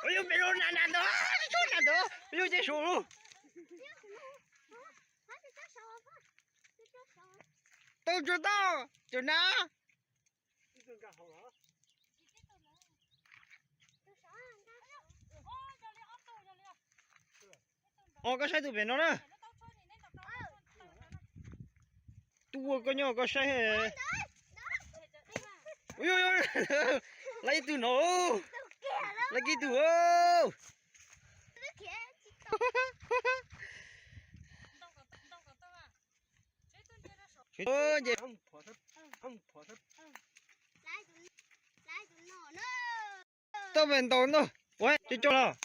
Ua yog pem no na na ntawd, na ntawd, yog ces saud. Tau tsuav tau, tsuav na. Os, koj saib tus pem no na. Tuaj koj nyob koj saib. Ua, laib ib tug no, laib ib tug. Ces tau pem ntaus ntau, ua cog cog los.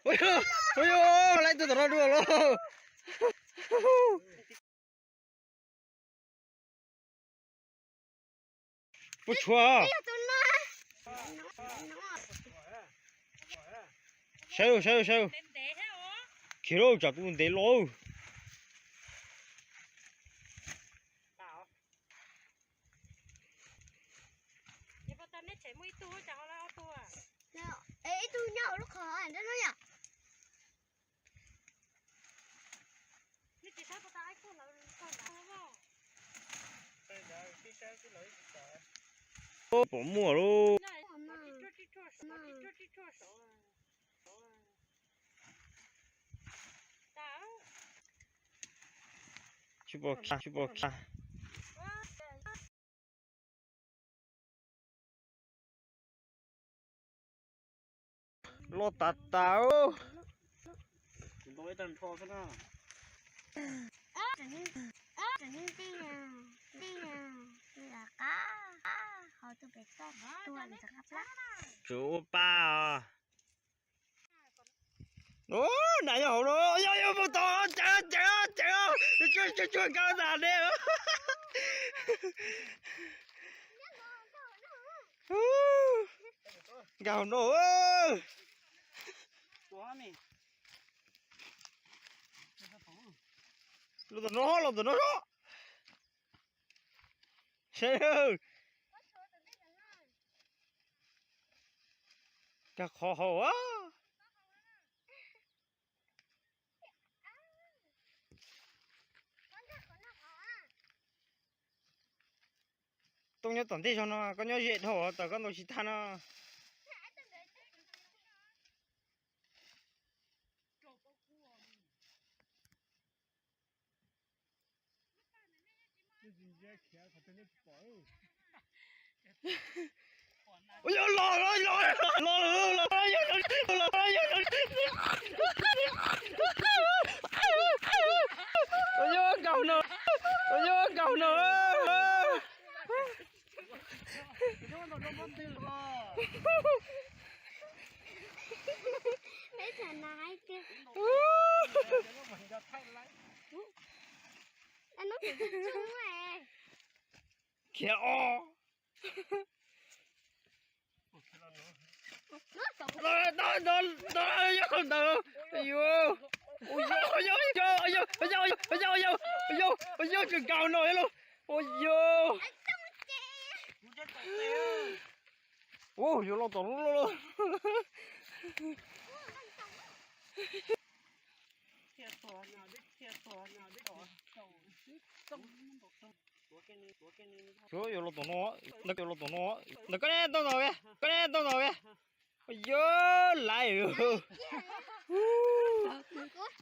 Ua, laib ib tug tom no dua los. Puas tshuav? Saib, saib, saib. Khiav lauj, tsam tus ntev los. Ib tug nyob lub qhov ntawd no yom. Pom muaj lauj. Tsis pom kiag, tsis pom kiag. Los tas tas. Tsuas ua pa os. Ub, nas nyob hauv no, yog yog mus tod, cawv cawv cawv, tsuag tsuag nkag tas ne. Nkag hauv no. Los tom no, los tom no. Saib, nkag qhov hauv a. Tooj nyob tom ntej zog no, koj nyob ze dhau tas koj ntaus tsis tag no. Ua yog los los los los los los los yog los los. Ua yog nkag no, ua yog nkag no. Khiav os. Yog ntawd, yog, yog, yog, yog tsis nkag no los, ua yog. Ua, yuav los tom lub loj loj. Yuav los tom no, ntawd yuav los tom no, ntawd koj neb tau ntawd, koj neb tau ntawd. Yog laiv,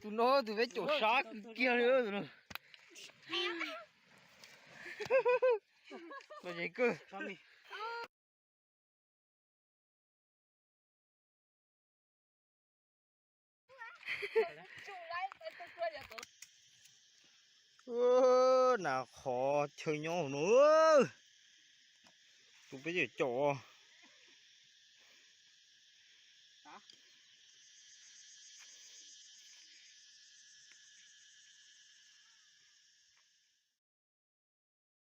tus no tus peb caum sab kiag li no. Los ces kawg. Nas qhov chaw nyob hauv no, tus peb caum caum.